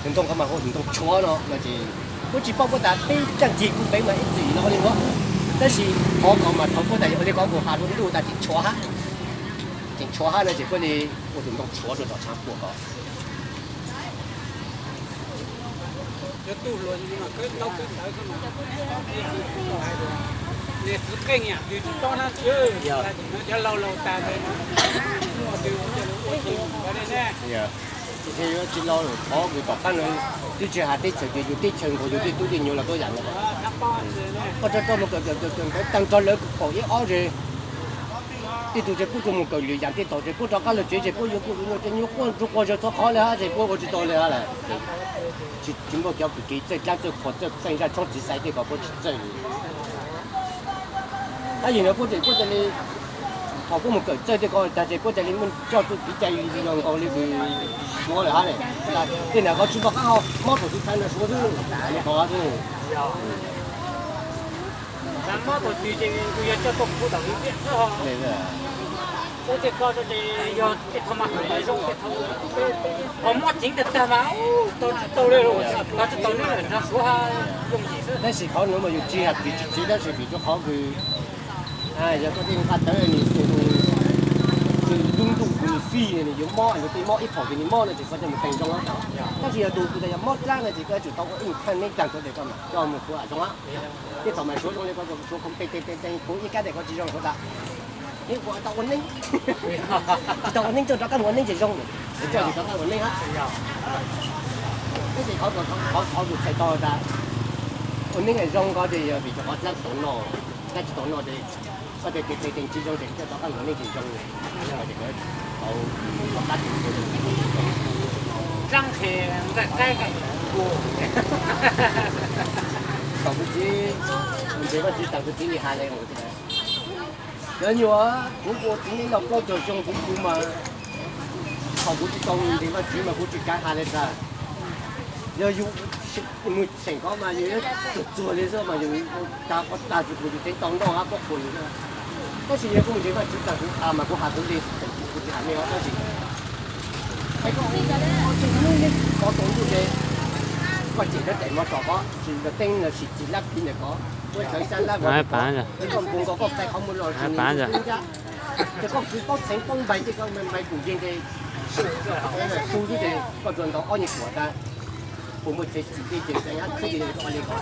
Tus ntoo ko mas hu tus ntoo tshuav no no ces kuv tsis paub puab tas peb txheej txheej kuv peb mas ib txwm no ua li ko. Tab sis qhov ko mas thaum puab tas ua li ko kuv has rau ntuj tas tseem tshuav hab, tseem tshuav hab no ces puab li ua tus ntoo tshuav rau tom tshav puam ko. Tsis laus lawm qhov kws tom qab no twb tsis has teb chaws ces yus teb chaws nkaus yus tej tub tej nyuam los tuaj yam no. Koj tso rau mus kawm kawm kawm kawm ntawd tag nrho lawv pom ib ob ze. Tej tug tseem pub rau mus kawm lwm yam tej tom ces puab rov qab los tsev ces puab yuav kuj yuav nyuag quaj ntsuag quaj zog txhob qhov li hab ces puab ua tsis tau li hab lawm. Tsis muaj cov kws kev txawj dlaab txawj qhuas txawj txeej zaj tshoob txiv xaiv tej ko puab tsis txawj li. Tab yim no puab tseem puab ca li thaum puab mus kawm txawj tej ko tag ces puab ca li muaj coj txuj kev cai los nkaus li kws Suav lawm hab ne. Tej ntawd qhov tsis npaum qab ho mob thaum twg thaum ntawd Suav xwb, li qhov xwb. Tab sis qhov nuav mas yus tsis has tsis txiv tab sis vim rau qhov kws yog koj tej nqaj tawv nws txwv lub ntuj kws fij nws yuav mob, yog tej mob ib thaum ces nws mob no ces koj coj mus teeg zoo. Tab sis yog tus kws tas yog mob dlaab no ces koj yuav tsum tau ua ib thaj neeb taag rua tes koj mas coj mus Suav zoo. Tej thaum mas Suav zoo li koj Suav kuv teeg teeg teeg kuv ib kab tes koj tsis zoo Suav tas, yeej ua tau ua neeb, tsis tau ua neeb coj rov qab mus ua neeb ces zoo, coj rov qab ua neeb hab. Tab sis qhov kws txhais tau tas ua neeb zoo ko ces yog vim rau qhov dlaab tsi tau noj, dlaab tsi tau noj ces koj tes tes tes tsis zoo ces coj rov qab mus ua neeb ces zoo. Dlaab qhe nqaij qaib nqaij nkuj. Thaum kuv txiv, ntseeg Vaajtswv tas kuv txiv li has le. Cov nyuam, kuv ua txiv neej los plaub caug xyoo kuv, kuv mas thaum kuv tsis tau ntseeg Vaajtswv mas kuv tsis kav has le tas. Yog yus mus xeem ko mas yus yuav txuag txuag li xwb mas yus tas qhov tag tsis pum yus tseem tau noj hab pob khuas yus. Tab sis yog kuv mus ntseeg Vaajtswv tas kuv tas mas kuv has kuv li, kuv tsis has nej os tab sis hais koj hnub neb kov tau ntuj ces koj cem koj cem mov tso koj tsis los teeb los sis cig lab kiv ntawm koj, koj sawv xab lab vov koj, es koj npog nkaus koj pais qhov muag los sis nws ntuj tub ncab, ces koj kwv paub txheev paub npais ces koj npais pum yeeg ces su xwb ces koj tsuas ntaus ob nyuag kuam tas puas muaj tsev txim tej ces xeev hab khwb li koj ua li ko,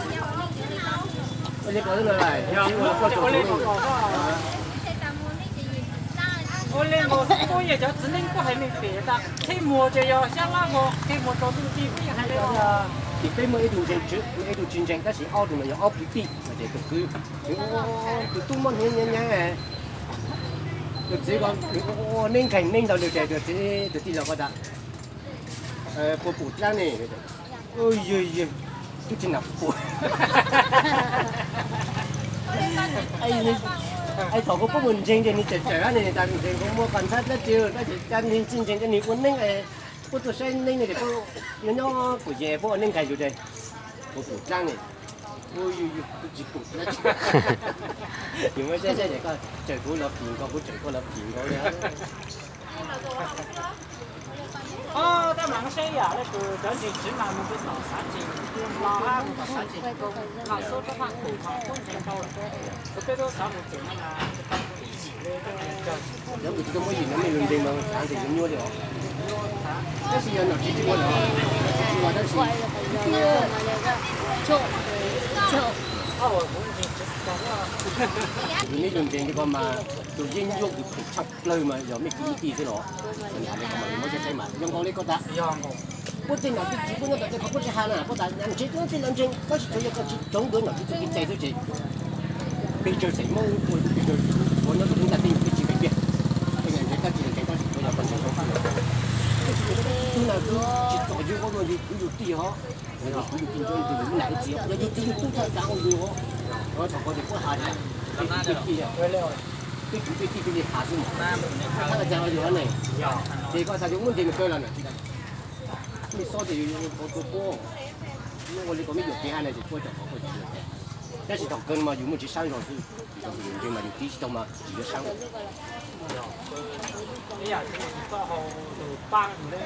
ua li ko xwb no lawm. Ua li nkaus xwb kuj yog cov txiv neej kuj hais meej pem tas qheb muag ces yog xyab lab vog, qheb muag rau ntuj tij kuj yog hais li. Ces peb muaj ib tug ntseeg, ib tug tsis ntseeg tab sis ob tug no yog ob kwv tij no ces tus kwv, tus tub mob hnyav hnyav, tus txiv ko ua neeb nqeeg neeb ntau lwm ces tus txiv, tus tij laug ko tas, puas pum dlaab ne? Yog, yog, twb tsis nam pum. Es thaum kuv pub mus ntseeg ces nws tseem tsawm hab ne, tas ntseeg kuv muaj qas ntxhab dlaab tsi tab sis cas nws tsis ntseeg, cas nws ua neeb, puab tuaj saib neeb no ces puab nyob nyob kuv ces puab ua neeb nqeeg zus ces puas pum dlaab ne? Yog, yog, twb tsis pum dlaab tsi. Yus muab saib saib ces koj tsawm kuv los phim nkaus, kuv tsawm koj los phim nkaus li. Tab mas saib yam le kws cov ntseeg tsev mas mus rau tom xav tseem no hab mus tom xav tseem koo, los xub rov qab tus mas puab ntseeg tau lawm. Kuv peb lub xav mus tseem no mas tsis tau ib yim le, cov kws tsis tau muaj yim no mej lug ntseeg mas xav ntseeg yuav nyuaj li os. Tab sis yog nom tswv tsis ua lawm, nom tswv tsis ua tab sis yus mej lug ntseeg li ko mas tus yeeb ncuab kws phem tshaj plawg mas yog mej kwv mej tij xwb los. Yog nkaus li ko tas puab tej nom tej tswv puab nyob tom tej qhov puab tsis has na, puab tas ntseeg tub tej los ntseeg tab sis tsuas yog koj tsis coob ntawd nom tswv txuj kev cai xwb ces pes tsawg xeem Moob ua pes tsawg ua nyob rau ib ntaj teb nyuag peb tsis pem tiag. Koj yog ntseeg tab tsis ntseeg tab sis puab yog koj ntseeg zoo faj los. Tab sis yog koj tub na tub tsis txom yus, koj yog kuv yug tij hos, yog kuv yug tij ntsuab yug tij yug nam yug txiv, yog yug txiv yug tub thaj tsam ua yug hos. Thaum ko ces puab has tias peb kwv peb tij, peb kwv peb tij peb li has xwb mas. Thaj tsam ua yug hab ne, ces koj tas yus muab ntseeg nws kawg los nam tsis tas. Mej xob ces yus ua puab, ua li ko mej yuam kev hab na ces puab cov qhov koj tsis yuam kev. Tab sis thaum kawg mas yus muaj tsis saib zog xwb, yus ntseeg mas yus tiv tsis tau mas yus yuav saib. Ib yam li txoj hau tus paab mus le,